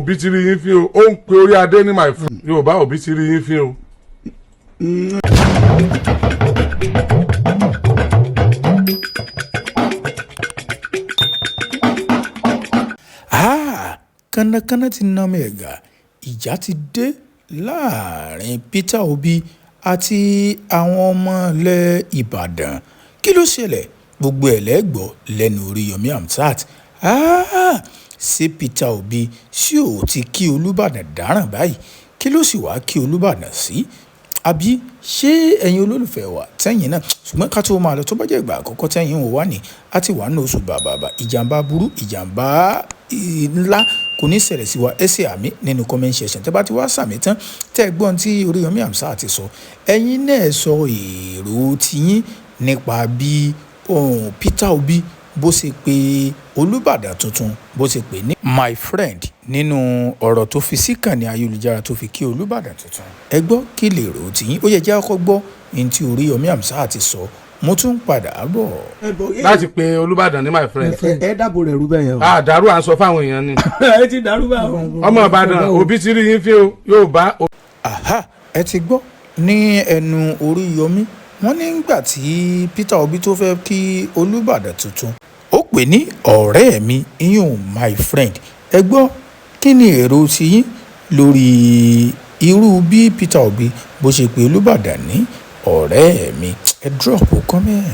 Òbí ti rí yín fín o. Ó ń pe orí adé ní my friend. Yorùbá, òbí ti rí yín fín o. Ah, kànnàkànnà ti na ọmọ ẹ̀gà. Ìjà ti dé láàrin Peter Obi àti àwọn ọmọ ilẹ̀ Ìbàdàn. Kí ló ṣẹlẹ̀? Gbogbo ẹ̀ lẹ́gbọ́ lẹ́nu Oríyọmí Hamzat. Ah, ṣé Peter Obi ṣé ò ti kí Olúbàdàn dáràn báyìí? Kí ló sì wá kí Olúbàdàn sí? Àbí ṣé ẹ̀yin olólùfẹ́ wa tẹ́yìn náà? Ṣùgbọ́n ká tó máa lọ, tó bá jẹ́ ìgbà àkọ́kọ́ tẹ́yìn ò wá ní, a ti wà nínú oṣù bàbàbà. Ìjàmbá burú, ìjàmbá ńlá kò ní ṣẹlẹ̀ sí wa. Ẹ ṣe àmín nínú comment section. Tẹ́ bá ti wá sàmì tán, tẹ́ ẹ gbọ́n tí Oríyọmí Hamzat ti sọ, ẹ̀yin náà sọ èrò tiyín nípa bí ohun Peter Obi bó ṣe pé Olúbàdàn tuntun, bó ṣe pè ní my friend nínú ọ̀rọ̀ tó fi síkànnì ayélujára tó fi kí Olúbàdàn tuntun. Ẹ gbọ́, kí lè rò ó tiyín? Ó yẹ jẹ́ kọ́kọ́ gbọ́ ní tí Oríyọmí Hamzat ti sọ. Mo tún padà bọ̀. Láti pe Olúbàdàn ní my friend. Ẹ dàbò rẹ̀ rú bẹ́ẹ̀ yẹn o. Àdàrú, à ń sọ fáwọn èèyàn ni. Ẹ ti dàrú bá o. Ọmọ Ìbàdàn, òbí ti rí yín fín o. Yorùbá. Aha, ẹ ti gbọ́ ní ẹnu Oríyọmí. Wọ́n nígbà tí Peter Obi tó fẹ́ kí Olúbàdàn tuntun, ó pè ní ọ̀rẹ́ mi, iyùn my friend. Ẹ gbọ́, kí ni èrò tiyín lórí irú bí Peter Obi bó ṣe pè Olúbàdàn ní ọ̀rẹ́ mi? Ẹ drop comment.